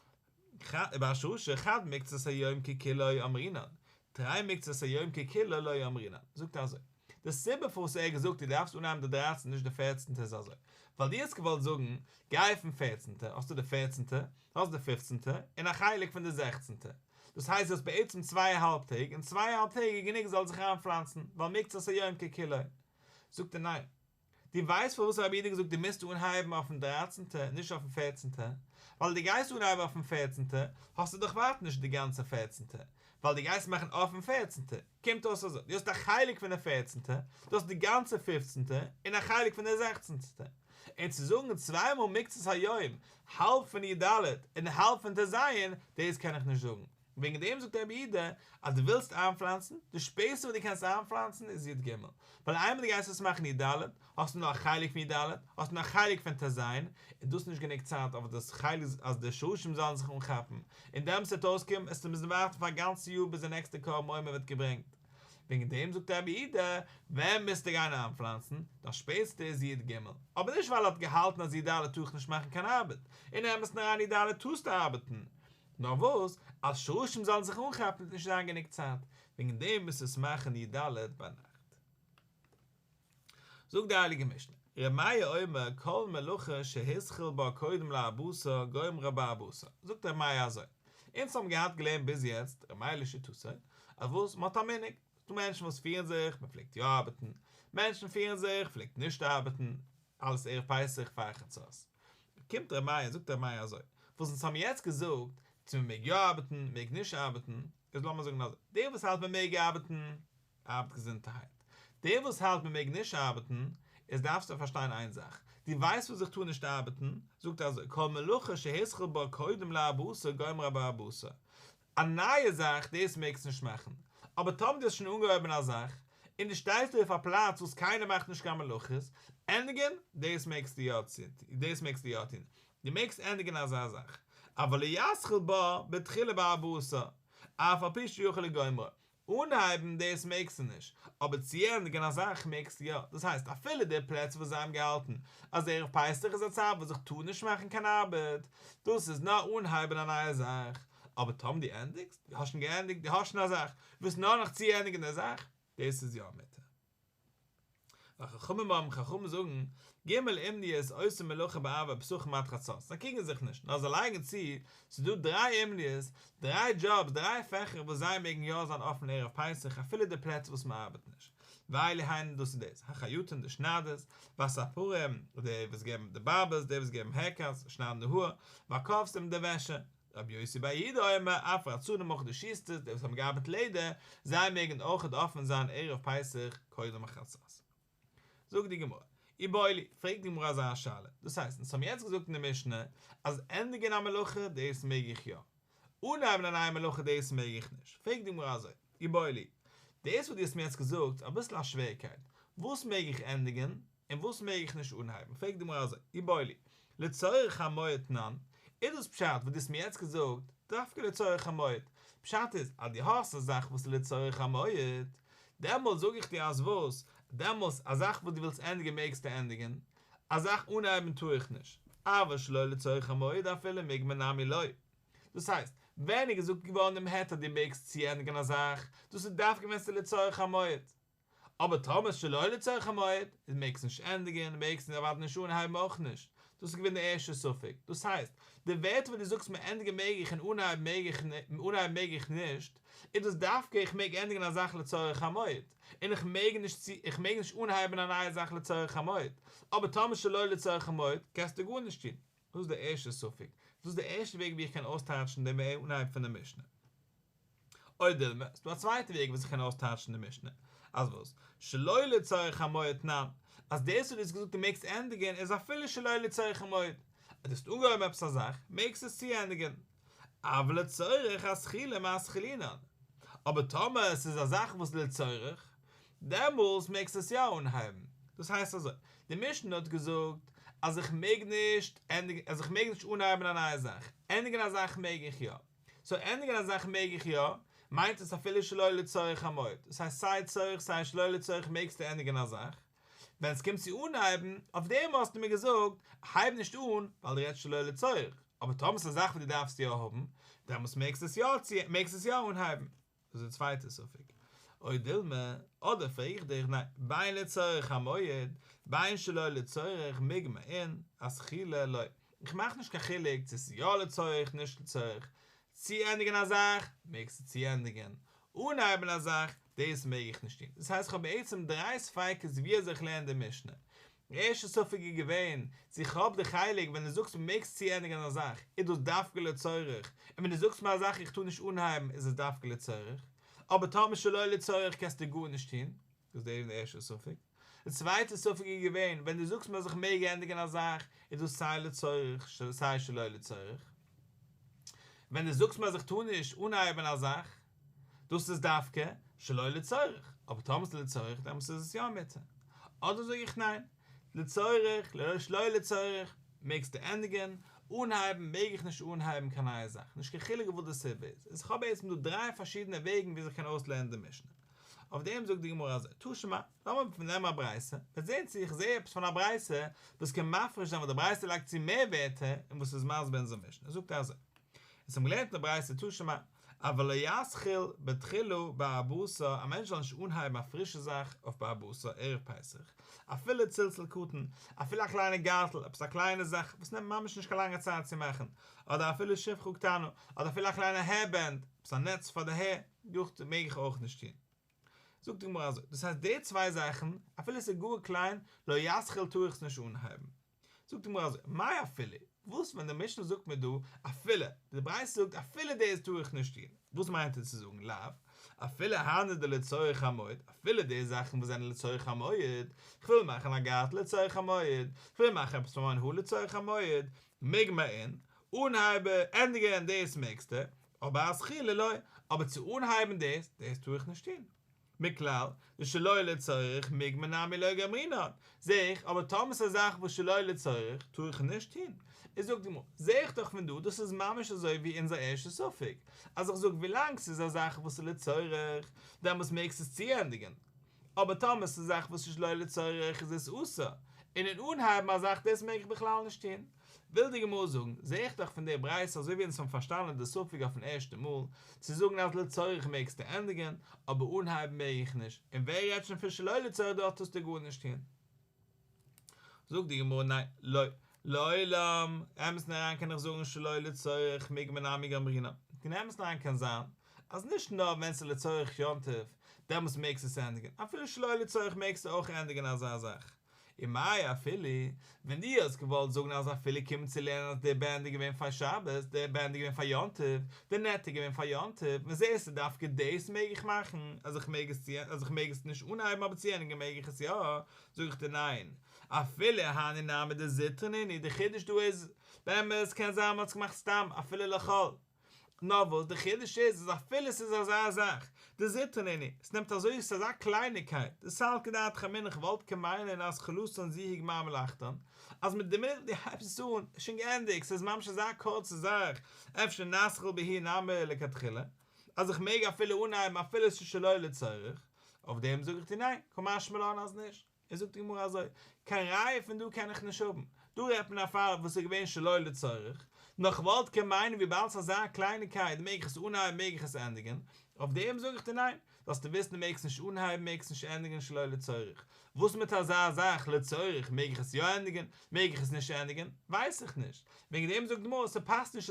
ובאשרשא חד מקצת היום ככולו אמרינן, תרי מקצת היום ככולו לא אמרינן. זאגט ער אזוי, די סיבה פארוואס ער האט געזאגט דו דארפסט אנהייבן די דרייצנטע נישט די פערצנטע איז אזוי, ווייל דו האסט געוואלט זאגן, גיי אויפן פערצנטע, האסטו די פערצנטע, האסט די פופצנטע, און א חלק פון די זעכצנטע. דאס הייסט דו האסט בעצם צוויי אהאלב טעג, און צוויי אהאלב טעג איז גענוג זאל זיך איינפלאנצן, ווייל מקצת היום ככולו. זאגט ער ניין. דו ווייסט פארוואס רבי יהודה האט געזאגט דו מוזט אנהייבן אויפן דרייצנטע נישט אויפן פערצנטע? ווייל דו גייסט אנהייבן אויפן פערצנטע האסטו דאך ווייטער נישט די גאנצע פערצנטע, ווייל דו גייסט מאכן אויפן פערצנטע, קומט אויס אזוי, דו האסט א חלק פון די פערצנטע, דו האסט די גאנצע פופצנטע, און א חלק פון די זעכצנטע. און צו זאגן צוויי מאל מקצת היום, האלב פון י"ד און האלב פון ט"ז, דאס קען איך נישט זאגן. וועגן דעם זאגט רבי יהודה אז דו ווילסט איינפלאנצן, די שפעטסטע וואס דו קענסט איינפלאנצן איז י"ג, ווייל איינמאל דו גייסט עס מאכן י"ד, האסטו נאר א חלק פון י"ד, האסטו נאר א חלק פון ט"ז, און דאס איז נישט גענוג צייט אויף דאס חלק אז די שרשים זאלן זיך אנכאפן, און דעמאלטס וועט אויסקומען וועסטו מוזן ווארטן פאר א גאנצע יאר ביז די נעקסטע קרבן עומר ווערט געברענגט. וועגן דעם זאגט רבי יהודה, ווען מוזטו גיין איינפלאנצן? דאס שפעטסטע איז י"ג, אבער נישט ווייל ער האט געהאלטן אז י"ד טאר איך נישט מאכן קיין ארבעט, אין אמת'ן אריין י"ד טארסטו ארבעטן, נאר וואס, אז שרשים זאלן זיך אנכאפן וועט נישט זיין גענוג צייט, וועגן דעם מוזטו עס מאכן י"ד ביינאכט. זאגט די הייליגע משנה, ר' מאיר אומר כל מלאכה שהתחיל בה קודם לארבעה עשר גומרה בארבעה עשר, זאגט ר' מאיר אזוי, אונז האבן געהאט געלערנט ביז יעצט, ר' מאיר לשיטתו, אז וואס, מען האט א מנהג, ס'דא מענטשן וואס פירן זיך, מען פלעגט יא ארבעטן, מענטשן פירן זיך, פלעגט נישט ארבעטן, אלעס ערב פסח פאר חצות. קומט ר' מאיר זאגט ר' מאיר אזוי, וואס אונז האבן יעצט געזאגט, צו מען מעג יא ארבעטן, מעג נישט ארבעטן, איז לאמיר זאגן אזוי, דער וואס האלט מען מעג ארבעטן, ארבעט געזונטערהייט. דער וואס האלט מען מעג נישט ארבעטן, איז דארפסטו פארשטיין איין זאך, דו ווייסט וואס איך טאר נישט ארבעטן, זאגט ער אזוי, כל מלאכה שהתחיל בה קודם לארבעה עשר גומרה בארבעה עשר. א נייע זאך, דאס מעגסטו נישט מאכן. אבער טאמער דו האסט שוין אנגעהויבן א זאך, און דו שטייסט אויף א פלאץ וואס קיינער מאכט נישט קיין מלאכות, ענדיגן, דאס מעגסטו יא דאס מעגסטו יא טון. דו מעגסט ענדיגן אזא זאך. אבל לא יתחיל בה בתחילה בארבעה עשר, אף על פי שיכול לגומרה. אנהייבן דאס מעגסטו נישט, אבער צוענדיגן א זאך מעגסטו יא, דאס הייסט אפילו די פלעצער וואס זיי האבן געהאלטן אז ערב פסח איז א צייט וואס איך טאר נישט מאכן קיין ארבעט, דאס איז נאר אנהייבן א נייע זאך, אבער טאמער דו ענדיגסט, דו האסט שוין געענדיגט, דו האסט שוין א זאך, ווילסט נאר נאך צוענדיגן די זאך, דאס איז יא מותר. וחכמים אומרים חכמים זאגן, ג' אומניות עושים מלאכה בערבי פסחים עד חצות, זיי קריגן זיך נישט, נאר זיי לייגן צו, ס'איז דא דריי אומניות, דריי דזשאבס, דריי פעכער וואס זיי מעגן יא זיין אפן ערב פסח אפילו די פלעצער וואס מען ארבעט נישט, ואלו הן דאס איז דאס, החייטין די שניידערס, והספרים, די וואס געבן די בארבערס, די וואס געבן הערקאטס, שניידן די האר, והכובסים די וועשער. רבי יוסי בר יהודה אומר, אף רצנים אויך די שוסטערס, די וואס האבן געארבעט לעדער, זיי מעגן אויכעט אפען זיין ערב פסח קודם החצות. זאגט די גמרא, איבעיא להו, פרעגט די גמרא אזא שאלה, דאס הייסט, אונז האבן יעצט געזאגט אין די משנה, אז ענדיגן א מלאכה דאס מעג איך יא, אנהייבן א נייע מלאכה דאס מעג איך נישט, פרעגט די גמרא אזוי, איבעיא להו, דאס וואס דו האסט מיר יעצט געזאגט איז אביסל א שוועריקייט, וואס מעג איך ענדיגן, און וואס מעג איך נישט אנהייבן? פרעגט די גמרא אזוי, איבעיא להו, לצורך המועד תנן, איז דאס פשט וואס דו האסט מיר יעצט געזאגט, דווקא לצורך המועד, פשט איז אז דו האסט א זאך וואס איז לצורך המועד, דעמאלס זאג איך דיר אז וואס, דעמאלס א זאך וואס דו ווילסט ענדיגן מעגסטו ענדיגן, א זאך אנהייבן טאר איך נישט, אבל שלא לצורך המועד אפילו מוגמר נמי לא. דאס הייסט, ווען איז געזאגט געווארן דעם היתר דו מעגסט צוענדיגן א זאך, דאס איז דווקא ווען ס'איז לצורך המועד. אבער טאמער שלא לצורך המועד, איז מעגסט נישט ענדיגן, מעגסט אוודאי נישט אנהייבן אויך נישט. דאס איז געווען די ערשטע ספק. דאס הייסט, די ווערטער וואס דו זאגסט מיר ענדיגן מעג איך און אנהייבן מעג איך אנהייבן מעג איך נישט, איז דאס דווקא איך מעג ענדיגן א זאך לצורך המועד, און איך מעג נישט צו איך מעג נישט אנהייבן א נייע זאך לצורך המועד. אבער טאמער שלא לצורך המועד, קענסטו גארנישט טון. דאס איז די ערשטע ספק. דאס איז די ערשטע וועג ווי איך קען אויסטייטשן דעם אנהייב פון די משנה. או דילמא, ס'דא א צווייטע וועג וואס איך קען אויסטייטשן די משנה, אז וואס? שלא לצורך המועד תנן, אז דאס וואס דו האסט געזאגט דו מעגסט ענדיגן איז אפילו שלא לצורך המועד, אז דו האסט אנגעהויבן עפעס א זאך, מעגסטו עס צוענדיגן. אבל לצורך אתחולי מתחילינן, אבער טאמער עס איז א זאך וואס לצורך, דעמאלס מעגסטו עס יא אנהייבן. דאס הייסט אזוי, די משנה האט געזאגט אז איך מעג נישט ענדיגן, אז איך מעג נישט אנהייבן א נייע זאך, ענדיגן א זאך מעג איך יא. סאו ענדיגן א זאך מעג איך יא, מיינט עס אפילו שלא לצורך המועד, דאס הייסט סיי צורך סיי שלא לצורך מעגסטו ענדיגן א זאך, ווען עס קומט צו אנהייבן, אויף דעם האסטו מיר געזאגט, הייב נישט אן, ווייל דו רעדסט שלא לצורך, אבער טאמער ס'איז א זאך וואס דו דארפסט יא האבן, דעמאלטס מעגסטו עס יא מעגסטו עס יא אנהייבן. דאס איז די צווייטע ספק. או דילמא, אדער פרעג איך דיך, ניין, בין לצורך המועד, בין שלא לצורך מגמר אין, אתחולי לא. איך מאך נישט קיין חילוק צו ס'איז יא לצורך נישט לצורך. צוענדיגן א זאך, מעגסטו צוענדיגן. אנהייבן א זאך, דאס מעג איך נישט טון. דאס הייסט איך האב בעצם דריי ספיקות ווי אזוי איך לערן די משנה. די ערשטע ספק איז געווען, צו איך האב די חלק ווען דו זאגסט מיר מעגסט צוענדיגן א זאך, איז דאס דווקא לצורך, און ווען דו זאגסט מיר א זאך איך טאר נישט אנהייבן איז עס דווקא לצורך, אבער טאמער שלא לצורך קענסטו גארנישט טון, דאס איז די ערשטע ספק. די צווייטע ספק איז געווען, ווען דו זאגסט מיר אז איך מעג ענדיגן א זאך, איז דאס סיי לצורך סיי שלא לצורך. ווען דו זאגסט מיר אז איך טאר נישט אנהייבן א זאך, דאס איז דווקא שלא לצורך, אבער טאמער ס'איז לצורך דעמאלטס איז עס יא מותר. אדער זאג איך ניין, לצורך, שלא לצורך, מעגסטו ענדיגן, אנהייבן מעג איך נישט אנהייבן קיין נייע זאך, נישט קיין חילוק וואס די סיבה איז. איז איך האב בעצם דא דריי פארשידענע וועגן וויאזוי איך קען אויסלערנען די משנה. אויף דעם זאגט די גמרא אזוי, תא שמע, לאמיר נעמען א ברייתא, מ'וועט זען צו איך זע עפעס פון א ברייתא וואס קען מפריש זיין וואס די ברייתא לייגט צו מער ווערטער און וואס איז מסביר אונזער משנה, זאגט ער אזוי, אונז האבן געלערנט אין די ברייתא תא שמע, אבל לא יתחיל בתחילה בארבעה עשר, א מענטש זאל נישט אנהייבן א פרישע זאך אויף בארבעה עשר ערב פסח, אפילו צלצול קטן, אפילו א קליינע גארטל, עפעס א קליינע זאך וואס נעמט ממש נישט קיין לאנגע צייט צו מאכן, אדער אפילו שפכה קטנה, אדער אפילו א קליינע הער בענד, עפעס א נעץ פאר די הער, דאס מעג איך אויך נישט טון. זאגט די גמרא אזוי, דאס הייסט די צוויי זאכן, אפילו עס איז גאר קליין, לא יתחיל טאר איך עס נישט אנהייבן. זאגט די גמרא אזוי, מאי אפילו, וואס ווען די משנה זאגט מיר דא אפילו, די ברייתא זאגט אפילו דאס טאר איך נישט טון, וואס מיינט ער צו זאגן לאו, אפילו הני דלצורך המועד, אפילו די זאכן וואס זענען לצורך המועד, כ'וויל מאכן א גארטל לצורך המועד, כ'וויל מאכן עפעס פאר מיין האר לצורך המועד, מגמר אין, אנהייבן, ענדיגן דאס מעגסטו, אבער אתחולי לא, אבער צו אנהייבן דאס, דאס טאר איך נישט טון. מכלל, דשלא לצורך מגמר נמי לא גמרינן, זע איך, אבער טאמער ס'איז א זאך וואס שלא לצורך, טאר איך נישט טון. איז זאגט די גמרא, זע איך דאך פון דא, דאס איז ממש אזוי ווי אונזער ערשטע ספק, אז איך זאג ווילאנג ס'איז א זאך וואס איז לצורך, דעמאלס מעגסטו עס צוענדיגן, אבער טאמער ס'איז א זאך וואס איז שלא לצורך איז עס אסור, און אין אנהייבן א זאך דאס מעג איך בכלל נישט טון. וויל די גמרא זאגן, זע איך דאך פון די ברייתא אזוי ווי אונז האבן פארשטאנען די ספק אויפן ערשטן מאל, צו זאגן אז לצורך מעגסטו ענדיגן, אבער אנהייבן מעג איך נישט, און ווער רעדט שוין פון שלא לצורך דארט טארסטו גארנישט טון. זאגט די גמרא ניין, לא, לעולם, אמת'ן אריין קען איך זאגן שלא לצורך מגמר נמי גמרינן, אין אמת'ן אריין קען זיין אז נישט נאר ווען ס'איז לצורך יום טוב דעמאלטס מעגסטו עס ענדיגן, אפילו שלא לצורך מעגסטו אויך ענדיגן אזא זאך. ומאי אפילו, ווען דו האסט געוואלט זאגן אז אפילו קומט צו לערנען אז די בענד איז געווען פאר שבת, די בענד איז געווען פאר יום טוב, די נעט איז געווען פאר יום טוב, און זעסטו דווקא דאס מעג איך מאכן, אז איך מעג עס צו אז איך מעג עס נישט אנהייבן אבער צוענדיגן מעג איך עס יא, זאג איך דיר ניין, אפילו הני נמי דזוטר נינהו, די חידוש דא איז, באמת קען זיין מען האט עס געמאכט סתם אפילו לחול. נאר וואס די חידוש איז אז אפילו ס'איז אזא זאך, דזוטר נינהו, ס'נעמט אזוי ס'איז אזא קלייניקייט, דסלקא דעתך אמינא כ'וואלט קען מיינען אז התחלתן זו היא גמר מלאכתן, אז מיט די מינוט דו הייבסט עס אן, איז שוין געענדיגט, ס'איז ממש אזא קורצע זאך, אפשר נתחיל בהו נמי לכתחילה, אז איך מעג אפילו אנהייבן אפילו ס'איז שלא לצורך, אויף דעם זאג איך דיר ניין, קא משמע לן אז נישט. איז זאגט די גמרא אזוי, קיין ראיה פון דא קען איך נישט האבן, דא רעדט מען א פאל וואס איז געווען שלא לצורך, נאר כ'וואלט קען מיינען וויבאלד ס'איז אזא קלייניקייט מעג איך עס אנהייבן מעג איך עס ענדיגן, אויף דעם זאג איך דיר ניין, זאלסטו וויסן דו מעגסט נישט אנהייבן מעגסט נישט ענדיגן שלא לצורך, וואס מיט אזא זאך לצורך מעג איך עס יא ענדיגן מעג איך עס נישט ענדיגן, ווייס איך נישט, וועגן דעם זאגט די גמרא ס'פאסט נישט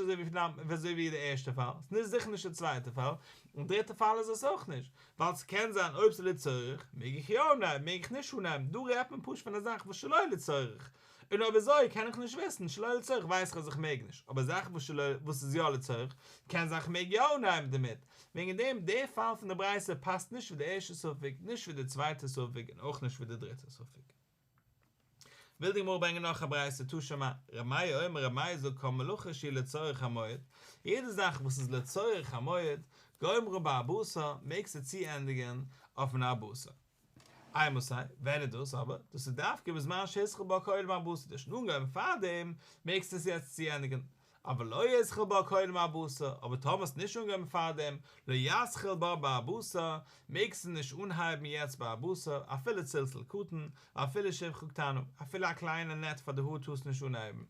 אזוי ווי די ערשטע פאל, ס'איז זיכער נישט די צווייטע פאל, און דריטע פאל איז עס אויך נישט, ווייל ס'קען זיין אויב ס'איז לצורך, מעג איך יא אנהייבן, מעג איך נישט אנהייבן, דא רעדט מען פשוט פון א זאך וואס שלא לצורך, און אויב אזוי קען איך נישט וויסן, שלא לצורך ווייס איך אז איך מעג נישט, אבער זאכן וואס שלא וואס איז יא לצורך, קען זיין איך מעג יא אנהייבן דערמיט, וועגן דעם די פאל פון די ברייתא פאסט נישט ווי די ערשטע ספק, נישט ווי די צווייטע ספק און אויך נישט ווי די דריטע ספק. וויל די גמרא ברענגען נאך א ברייתא תא שמע, ר' מאיר אומר ר' מאיר זאגט כל מלאכה שהיא לצורך המועד, יעדע זאך וואס איז לצורך המועד, גומרה בארבעה עשר, מעגסטו צוענדיגן אויפן ארבעה עשר. אימתי, ווען איז דאס אבער? דאס איז דווקא בזמן שהתחיל בה קודם ארבעה עשר, דו האסט שוין אנגעהויבן פארדעם, מעגסטו עס יעצט צוענדיגן. אבל לא התחיל בה קודם ארבעה עשר, אבער טאמער האסט נישט אנגעהויבן פארדעם, לא יתחיל בה בארבעה עשר, מעגסטו נישט אנהייבן יעצט בארבעה עשר, אפילו סלסול קטן, ואפילו שפחה קטנה, אפילו א קליינע נעט פאר די האר טארסטו נישט אנהייבן.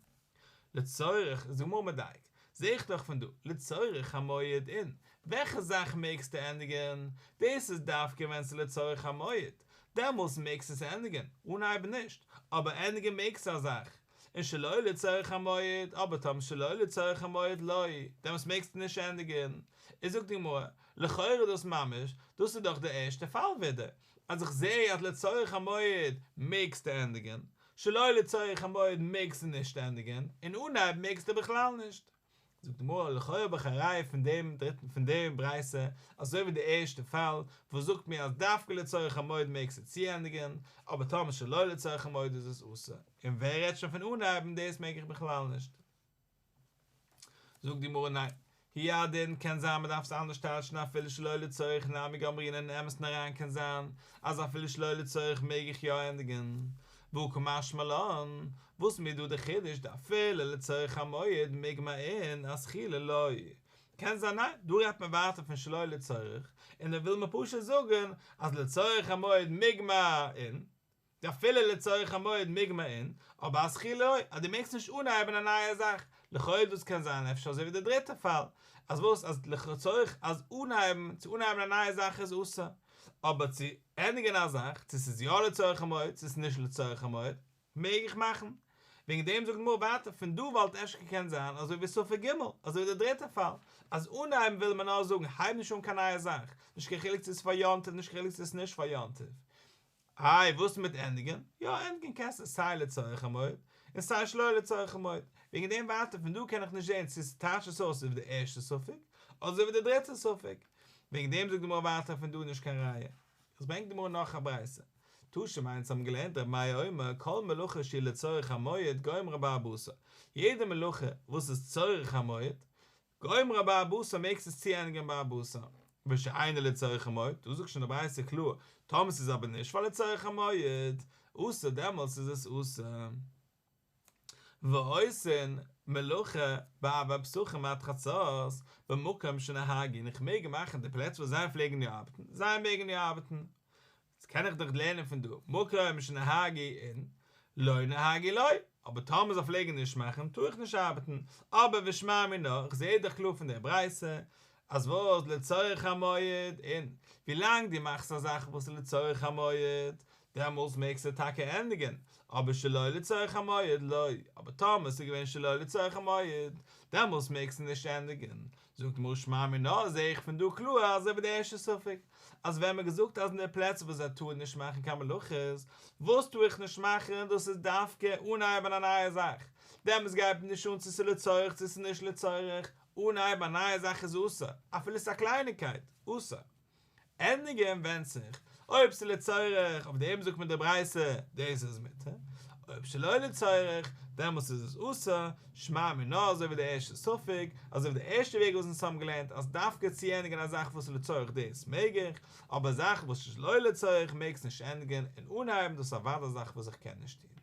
לצורך, איז די גמרא מדייק, זעה איך דאך פון דא, לצורך המועד אין, וועלכע זאך מעגסטו ענדיגן? דאס איז דווקא ווען ס'איז לצורך המועד, דעמאלס מעגסטו עס ענדיגן, אנהייבן נישט, אבער ענדיגן מעגסטו א זאך, און שלא לצורך המועד, אבער טאמער שלא לצורך המועד לא, דעמאלס מעגסטו נישט ענדיגן. איז זאגט די גמרא, לכאורה איז דאס ממש, דאס איז דאך דער ערשטער פאל ווידער, אז איך זעה אז לצורך המועד מעגסטו ענדיגן, שלא לצורך המועד מעגסטו נישט ענדיגן, און אנהייבן מעגסטו בכלל נישט. זאגט די גמרא, לכאורה האב איך א ראיה פון דעם דריטן פון דעם ברייתא, אזוי ווי די ערשטע פאל, וואס זאגט מיר אז דווקא לצורך המועד מעגסטו צוענדיגן, אבער טאמער שלא לצורך המועד איז עס אסור, און ווער רעדט שוין פון אנהייבן, דאס מעג איך בכלל נישט. זאגט די גמרא ניין, הוא הדין קען זיין מען דארף עס אנדערש טייטשן אפילו שלא לצורך נמי גמרינן אין אמת'ן אריין קען זיין אז אפילו שלא לצורך מעג איך יא ענדיגן, והא קא משמע לן, וואס מיר דא די חידוש דאפילו לצורך המועד מגמר אין אתחולי לא, קען זיין ניין, דא רעדט מען ווייטער פון שלא לצורך, און דא וויל מען פשוט זאגן אז לצורך המועד מגמר אין, דאפילו לצורך המועד מגמר אין, אבער אתחולי לא, אז דו מעגסט נישט אנהייבן א נייע זאך, לכאו' דאס קען זיין אפשר אזוי ווי די דריטע פאל, אז וואס אז לצורך אז אנהייבן צו אנהייבן א נייע זאך איז אסור, אבער צו ענדיגן א זאך, צו ס'איז יא לצורך המועד צו ס'איז נישט לצורך המועד, מעג איך מאכן. וועגן דעם זאגט די גמרא ווייטער, פון דא וואלט אפשר געקענט זיין אזוי ווי ספק ג', אזוי ווי די דריטע פאל, אז אנהייבן וויל מען נאר זאגן הייב נישט אן קיין נייע זאך, נישט קיין חילוק צו ס'איז פאר יום טוב נישט קיין חילוק צו ס'איז נישט פאר יום טוב. איי וואס מיט ענדיגן? יא ענדיגן קענסטו סיי לצורך המועד און סיי שלא לצורך המועד, וועגן דעם ווייטער פון דא קען איך נישט זען צו ס'טייטשט עס אויס אזוי ווי די ערשטע ספק אדער אזוי ווי די דריטע ספק, וועגן דעם זאגט די גמרא ווייטער פון דא נישט קיין ראיה. עס ברענגט די גמרא נאך א ברייתא, תא שמע אונז האבן געלערנט רבי מאיר אומר כל מלאכה שהיא לצורך המועד גומרה בארבעה עשר, יעדע מלאכה וואס איז צורך המועד גומרה בארבעה עשר מעגסט עס צוענדיגן בארבעה עשר, ושאינה לצורך המועד, דא זאגט שוין די ברייתא קלאר, טאמער ס'איז אבער נישט פאר לצורך המועד, אסור דעמאלטס איז עס אסור. ועושין מלאכה בערבי פסחים עד חצות, במקום שנהגו, און איך מעג מאכן די פלעצער וואס זיי פלעגן יא ארבעטן, זיי מעגן יא ארבעטן, דאס קען איך דאך לערנען פון דא, מקום שנהגו אין, לא נהגו לא, אבער טאמער זיי פלעגן נישט מאכן טאר איך נישט ארבעטן, אבער ושמע מינה, איך זעה דאך קלאר פון דער ברייתא, אז וואס לצורך המועד אין, ווילאנג דו מאכסט א זאך וואס איז לצורך המועד, דעמאלס מעגסטו טאקע ענדיגן, אבער שלא לצורך המועד לא, אבער טאמער ס'איז געווען שלא לצורך המועד, דעמאלס מעגסטו נישט ענדיגן, זאגט די גמרא שמע מינה זעה איך פון דא קלאר אזוי ווי די ערשטע ספק, אז ווען מ'האט געזאגט אז אין די פלעצער וואס זיי טארן נישט מאכן קיין מלאכות, וואס טאר איך נישט מאכן, דאס איז דווקא אנהייבן א נייע זאך, דעמאלס גייט מיר נישט אן צו ס'איז לצורך צו ס'איז נישט לצורך, אנהייבן א נייע זאך איז אסור, אפילו ס'איז א קלייניקייט, אסור. ענדיגן ווענדט זיך אויב ס'איז לצורך, אויף דעם זאגט מען די ברייתא דאס איז מותר, אויב שלא לצורך דעמאלטס איז עס אסור, שמע מינה אזוי ווי די ערשטע ספק, אזוי ווי די ערשטע וועג וואס אונז האבן געלערנט אז דווקא צו ענדיגן א זאך וואס איז לצורך דאס מעג איך, אבער א זאך וואס איז שלא לצורך מעגסט נישט ענדיגן און אנהייבן דאס איז אוודאי א זאך וואס איך קען נישט טון.